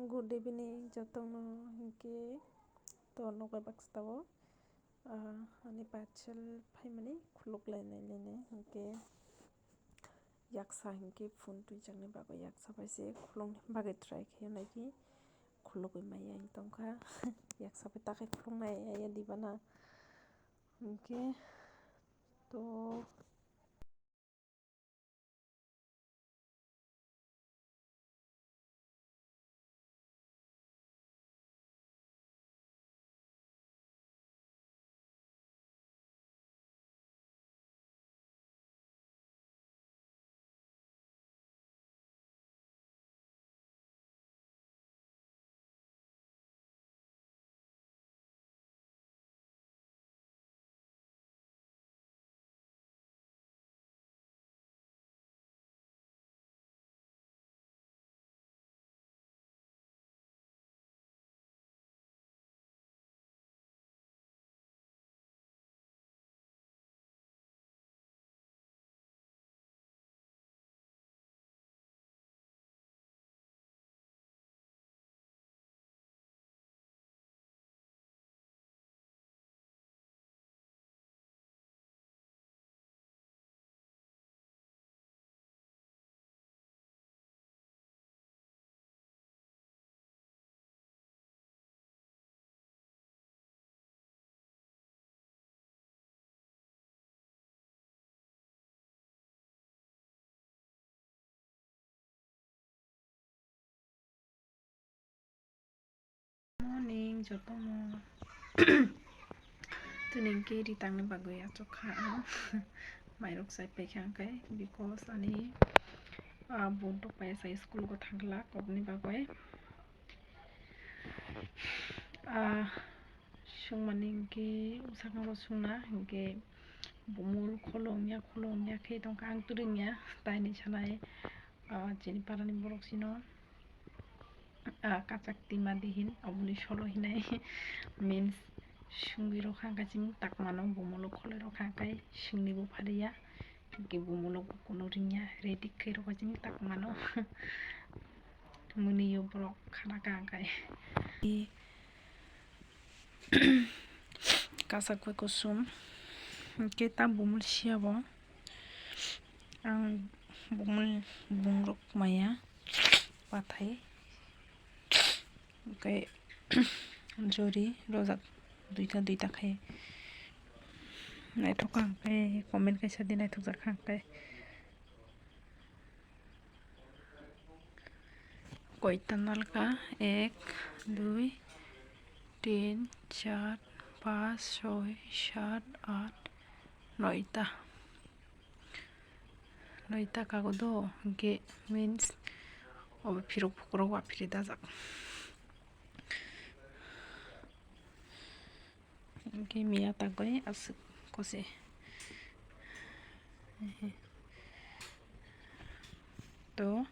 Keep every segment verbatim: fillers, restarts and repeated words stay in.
Good evening, jotono hinkhe to nogo baksa tabok, ah, ani parcel phaimani khuluk lainai lainai hinkhe yaksa hinkhe phone twijaknai bagwi yaksa bai se khuluknai bagwi try khaio naidi khulugwi maya wng tongkha. Yaksa bai takhai khuluknai aya dibana hinkhe to Morning, jotono. Tini hwnkhe ri tangni bagwi achuk kha ang. Mairok chai paikha hwnkhe, because ani, ah, bo dok paisa school go thangla kokni bagwi. Ah, sungmani hwnkhe bwsaknabo sungna, hwnkhe bumul kholo wngya, kholo wngya khe tongkha, ang twrwngya, taini sanai, ah, chini parani borok chino, ah, kachak tima dihin, oboni solo hinai, means sungwi rokha hwnkhe chini takmano bumulo kholoi rokha hwnkhe sungni bo phariya, hwnkhe bumulo bo kunu ringya, ready khe rokha chini takmano. Mwnwi o borok khana ka hwnkhe. Kasak bai kusum. Hwnkhe ta bumul siya bo. Ang bumul bungrok maya pathai. Hwnkhe jori rojak duita duita khai. Naithok ang khai comment kaisa di naithok jak ang khai. Koita nalka, ek, dui, tin, char, panch, choi, sat, aat, noita. Noita kago do, hwnkhe means obo phirok phukrok wa phiri dajak. Hwnkhe miya tagwi aswk kose. To,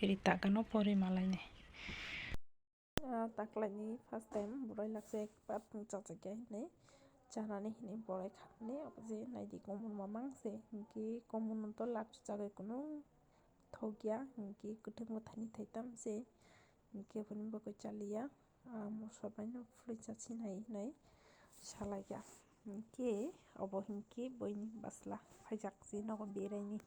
ri tagano pori malainai. Ah, taklaini first time borai laksa ek pat chachakya hinwi chanani hinwi borai khanani, obo je naidi komon mamang se, hwnkhe komon to laksa chagwi kunu thokya, hwnkhe kwthwng bwthaini thaitam se, hwnkhe boni bagwi chaliya. Ah, moso baino phlwi chasinai hinwi salaikha. Hinkhe obo hinkhe buini bwsla phaijak se nogo beraini.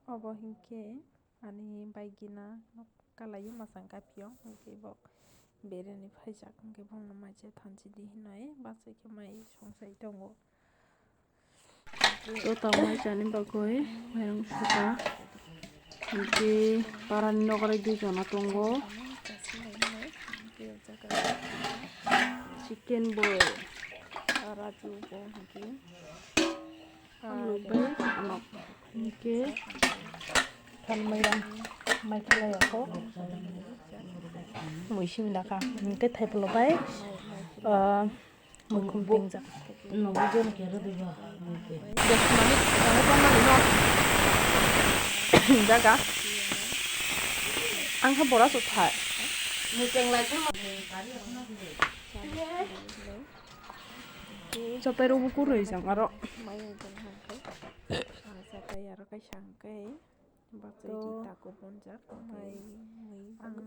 Obo hinkhe ani bai gina kalaio mwchang kapio, hinkhe bo beraini phaijak, hinkhe bongno mai se thanchi di hinwi bachai khe mai songsai tongo. To tabuk mai chani bagwi mairung suka. Hinkhe parani nokrai dui jona tongo. Chicken boil. Raju bo hinkhe. Ang nukbai ano. Hinkhe. Than mairung mai khlai ako. Mui simi dakha. Hinkhe thaipholo bai. Ah, Muikhum pingjak. Nogo jon kero diba, oke. Jaga. Ang kha bora so thai. Muchang lai khe ma. Chatai rok bo kurui jang aro. Mai oi jang hangkai. Ah, chatai aro kaisa hangkai. Bato ri tako bonjak. Mai, mai, ang,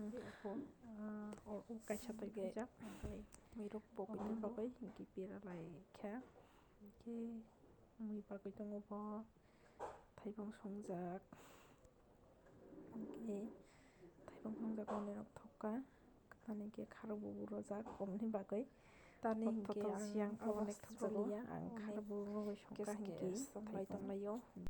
ah, o, o kaisa tai hingke, bonjak. Hingke mai rok bo koi tong bagoi hingke pira lai kha. Hingke mui bagoi tongo bo. Thaibong songjak. Hingke thaibong songjak mone rok thokka. Tani hingke kharok bo rojak omoni bagoi. Tani hingke ang onek thokjak ang kharok bo rogoi songkha hingke songlai tonglaio.